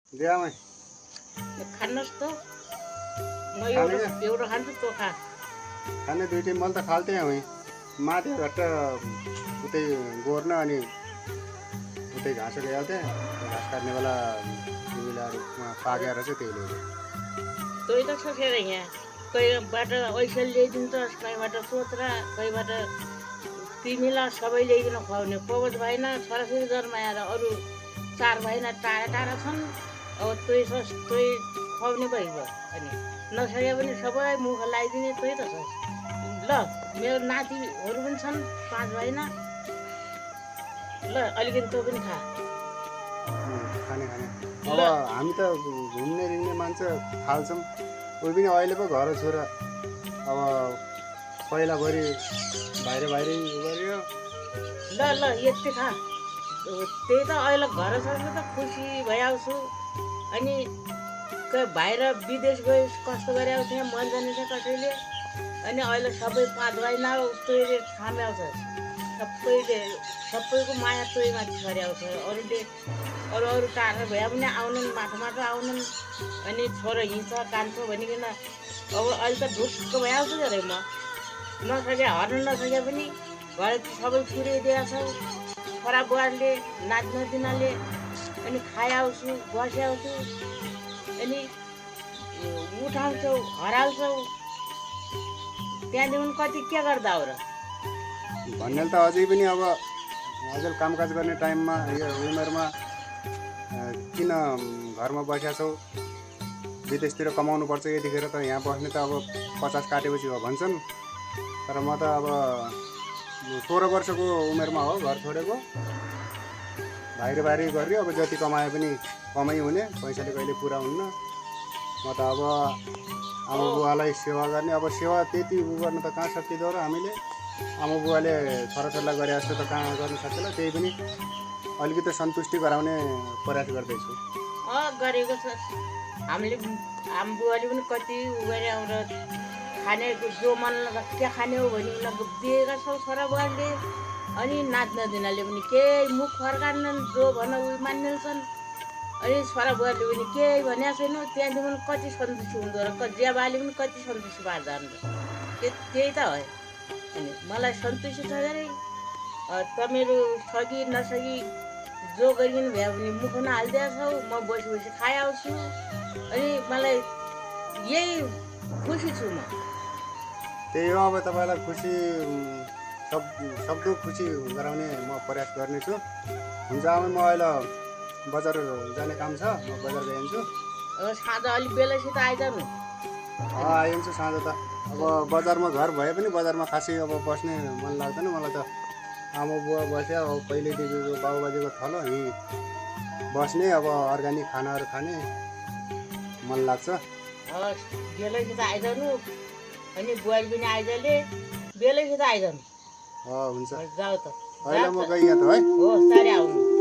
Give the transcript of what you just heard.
दियामै खानुहोस् त म एउटा खान्छु तँ खा खाने दुईटै मैले त खाल्थेँ हुँ माथिबाट उतै गोर्न अनि उतै घाँस ल्याउँथेँ घाँस काट्ने बेला तिमीलाई पाकेर चाहिँ त्यही ल्याउँथेँ तै त सोचेर यहाँ कहीबाट ऐसेल ल्याइदिन्छस् कहीँबाट सोत्रा कहीँबाट तिमीलाई सबै ल्याइदिन खुवाउने पवज भएन छोराछोरी जन्माएर अरू 4 भएन टाढा टाढा छन् अब तै खुवाउने भइगयो अनि नसके पनि सबै मुख लगाइदिने तै त छ ल मेरो नातिहरू पनि छन् 5 भएन ल अलिकति तँ पनि खा खाने अब हामी त घुम्ने रिङ्ने मान्छे खाल्छौँ उयो पनि अहिले पो घर छोरा अब पहिला गरी बाहिर गऱ्यो ल ल यति खा त्यही त अहिले घर छोडेर त खुसी भइआउँछु अनि बाहिर विदेश गए कस्तो गरे आउँथेँ मन जाने थिएँ कसैले अनि अहिले सबै 5 भएन तैले थामे आउँछ सबैको माया तै माथि छरे आउँछ अरूले अरू टाढा भए पनि आउनुन् माटो आउनुन् अनि छोरो हिँड्छ कान्छ भनिकन अब अहिले त ढुक्क भइहाल्छु अरे म नसके हर्न नसके पनि घर सबै पुऱ्याइदिएको छौ छोरा बुहारीले नाच्न अनि खाइआउँछु बसिआउँछु अनि उठाउँछौ हराउँछौ त्यहाँदेखि कति के गर्दा हो र भन्ने त अझै पनि अब अझै कामकाज गर्ने टाइममा यो उमेरमा किन घरमा बसेका छौ विदेशतिर कमाउनु पर्छ यतिखेर त यहाँ बस्ने त अब 50 काटेपछि हो भन्छन् तर म त अब 16 वर्षको उमेरमा हो घर छोडेको बाहिर गऱ्यो अब जति कमाए पनि कमै हुने पैसाले कहिले पुरा हुन्न म त अब आमा बुवालाई सेवा गर्ने अब सेवा त्यति उ गर्न त कहाँ सकिँदो र हामीले आमा बुवाले छोराछोरीलाई गरे जस्तो त कहाँ गर्न सक्दैन त्यही पनि अलिकति सन्तुष्टि गराउने प्रयास गर्दैछु गरेको छ हामीले आमा बुवाले पनि कति उ गरे आएर खाने जो मन के खाने हो भने दिएका छौ छोरा बुहारीले अनि नाच्न दिनाले पनि केही मुख फर्कान्नन् जो भन उयो मान्नेछन् अनि छोरा बुहारीले पनि केही भनेको छैन त्यहाँदेखि कति सन्तुष्टि हुँदो र ज्याबाले पनि कति सन्तुष्टि पार्दा त्यही त हो अनि मलाई सन्तुष्टि छ अरे त मेरो सकी नसकी जो गरिकन भ्या भने मुखमा हालिदिएको छौ म बसी खाइआउँछु अनि मलाई यही खुसी छु म त्यही हो अब तपाईँलाई खुसी सक्दो खुसी गराउने म प्रयास गर्नेछु हुन्छ आमा म अहिले बजार जाने काम छ म बजार गइन्छु साँझ अलिक बेलैसित आइजानु आइन्छु साँझ त अब बजारमा घर भए पनि बजारमा खासै अब बस्ने मन लाग्दैन मलाई त आमा बुवा बस्यो अब पहिल्यैदेखिको बाबुबाजेको थलो यहीँ बस्ने अब अर्ग्यानिक खानाहरू खाने मन लाग्छ बेलैसित आइजानु अनि बुहारी पनि आइजले बेलैसित आइजानु हुन्छ जाऊ त अहिले म गइहाल्छु है हो साह्रै आउनु